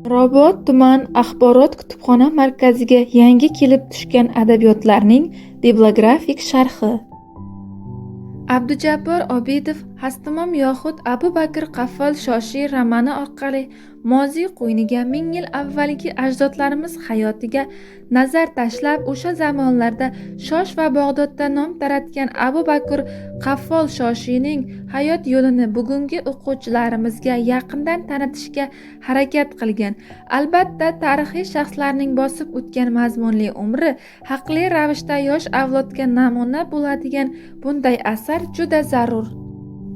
Mirobod tuman axborot kutubxona markaziga yangi kelib tushgan adabiyotlarning bibliografik sharhi. Abdujabbor Obidov "Hastimom yoxud Abu Bakr Qaffol Shoshiy" romani orqali moziy qo'yniga, 1000 yil avvalgi ajdodlarimiz hayotiga nazar tashlab, o'sha zamonlarda Shosh va Bag'dodda nom taratgan Abu Bakr Qaffol Shoshiyning hayot yo'lini bugungi o'quvchilarimizga yaqindan tanitishga harakat qilgan. Albatta, tarixiy shaxslarning bosib o'tgan mazmunli umri haqli ravishda yosh avlodga namuna bo'ladigan bunday asar juda zarur.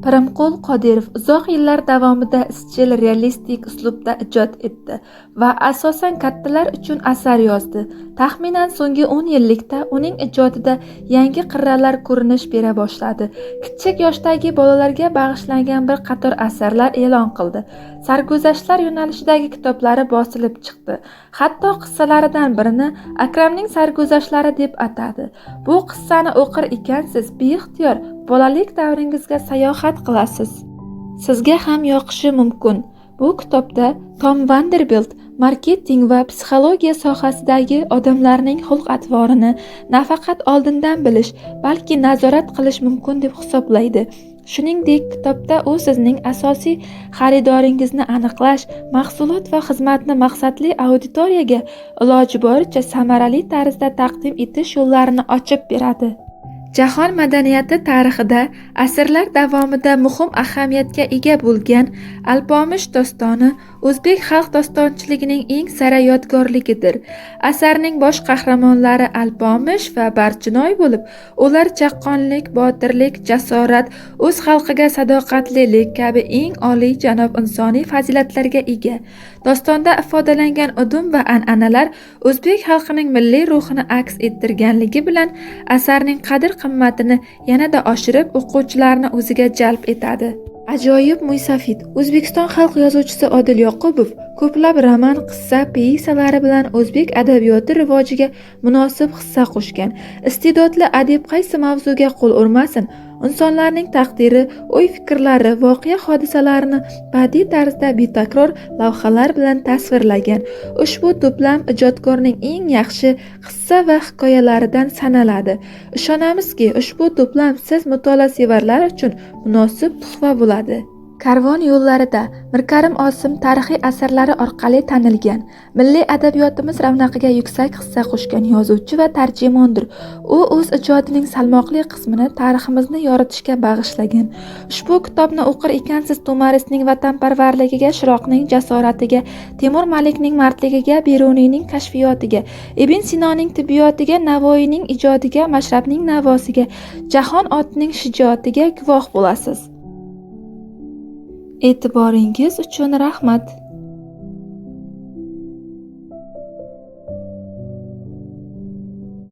Pirimqul Qodirov uzoq yillar davomida izchil realistik uslubda ijod etdi va asosan kattalar uchun asar yozdi. Taxminan so'nggi 10 yillikda uning ijodida yangi qirralar ko'rinish bera boshladi. Kichik yoshdagi bolalarga bag'ishlangan bir qator asarlar e'lon qildi. Sarguzashtlar yo'nalishidagi kitoblari bosilib chiqdi. Hatto qissalaridan birini "Akramning sarguzashtlari" deb atadi. Bu qissani o'qir ekansiz, beixtiyor bolalik davringizga sayohat qilasiz. Sizga ham yoqishi mumkin. Bu kitobda Tom Vanderbilt marketing va psixologiya sohasidagi odamlarning xulq-atvorini nafaqat oldindan bilish, balki nazorat qilish mumkin deb hisoblaydi. Shuningdek, kitobda u sizning asosiy xaridoringizni aniqlash, mahsulot va xizmatni maqsadli auditoriyaga iloji boricha samarali tarzda taqdim etish yo'llarini ochib beradi. Jahon madaniyati tarixida asrlar davomida muhim ahamiyatga ega bo'lgan Alpomish dostoni o'zbek xalq dostonchiligining eng sara yodgorligidir. Asarning bosh qahramonlari Alpomish va Barchinoy bo'lib, ular chaqqonlik, botirlik, jasorat, o'z xalqiga sadoqatlilik kabi eng oliyjanob insoniy fazilatlarga ega. Dostonda ifodalangan udum va an'analar o'zbek xalqining milliy ruhini aks ettirganligi bilan asarning qadr-qimmatini yanada oshirib, o'quvchilarni o'ziga jalb etadi. Ajoyib muysafid, O'zbekiston xalq yozuvchisi Odil Yoqubov ko'plab roman, qissa, pyesalari bilan o'zbek adabiyoti rivojiga munosib hissa qo'shgan. Iste'dodli adib qaysi mavzuga qo'l urmasin, insonlarning taqdiri, o'y-fikrlari, voqea-hodisalarini badiiy tarzda betakror lavhalar bilan tasvirlagan. Ushbu to'plam ijodkorning eng yaxshi qissa va hikoyalaridan sanaladi. Ishonamizki, ushbu to'plam siz mutolaasevarlar uchun munosib tuhfa bo'ladi. Karvon yo'llarida Mirkarim Osim tarixiy asarlari orqali tanilgan, milliy adabiyotimiz ravnaqiga yuksak hissa qo'shgan yozuvchi va tarjimondir. U o'z ijodining salmoqli qismini tariximizni yoritishga bag'ishlagan. Ushbu kitobni o'qir ekansiz, To'marisning vatanparvarligiga, Shiroqning jasoratiga, Temur Malikning mardligiga, Beruniyning kashfiyotiga, Ibn Sinoning tibbiyotiga, Navoiyning ijodiga, Mashrabning navosiga, Jahon otining shijoatiga guvoh bo'lasiz. E'tiboringiz uchun rahmat.